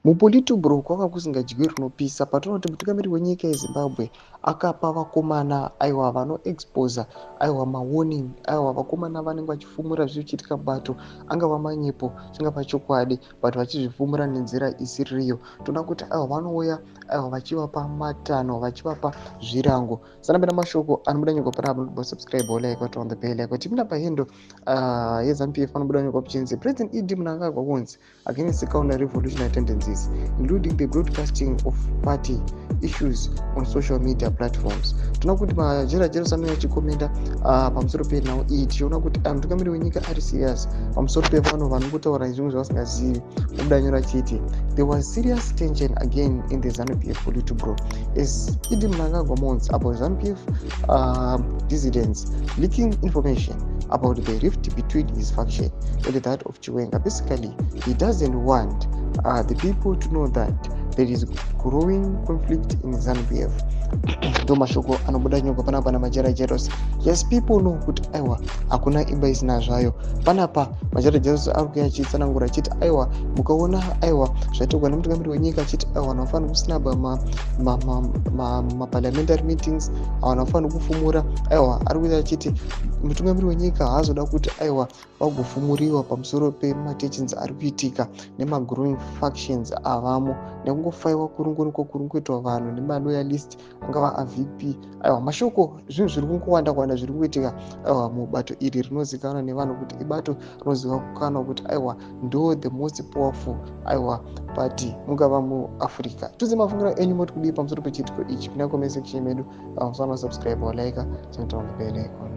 MuPolitburo kwanga kusingadyiwi rinopisa, patinoona kuti mutungamiri wenyika yeZimbabwe akapa vakomana, aiwa, vanoexposa, aiwa, mawarning, aiwa, vakomana vanenge vachifumura zvichiitika mubato, angava manyepo, chingava chokwadi, but vachizvifumura nenzira isiriyo. Toona kuti, aiwa, vanouya, aiwa, vachivapa matanho, vachivapa zvirango. Sanapinda mashoko anobuda nyika panapa, subscribe, like, on the bell like. Tipinda pahandle yeZANU PF, panobuda nyika kuchinzi President ED Mnangagwa warns against counter revolutionary tendencies, including the broadcasting of party issues on social media platforms. Toona kuti Majerajero sanouya achikomenda pamusoro penhau iyi. Tichiona kuti mutungamiri wenyika ari serious pamusoro pevanhu vanongotaura zvimwe zvavasingazivi. Obuda nyora achiti there was serious tension again in the ZANU PF politburo as ED Mnangagwa mourns about ZANU PF dissidents leaking information about the rift between his faction and that of Chiwenga. Basically, he doesn't want the people to know that there is growing conflict in ZANU PF. Ndo mashoko anobuda nyoka panapa naMajera Jeros. Yes, people know kuti, aiwa, hakuna imba isina zvayo. Panapa Majera Jeros ari kuya achitsanangura achiti, aiwa, mukaona, aiwa, zvaitorwa nemutungamiri wenyika achiti, aiwa, vanhu vafanira kusnaba maparliamentary meetings, vanhu vafanira kufumura. Aiwa, ari kuita achiti mutungamiri wenyika haazoda kuti, aiwa, vagofumuriwa pamusoro pematensions ari kuitika nemagrowing factions avamo, nekungofaiwa kurunguruko kuri kuitwa vanhu nemaloyalist, angava aVP. Aiwa, mashoko, zvinhu zviri kungowanda wanda zviri kuitika, aiwa, mubato iri rinozivikanwa nevanhu kuti ibato rinozivikanwa kuti, aiwa, ndo the most powerful, aiwa, party mungava muAfrica. Tudze mafungiro enyu, moti kudii pamusoro pechiitiko ichi? Pinda comment section medu. Musana subscribe, walike, turn on the bell icon.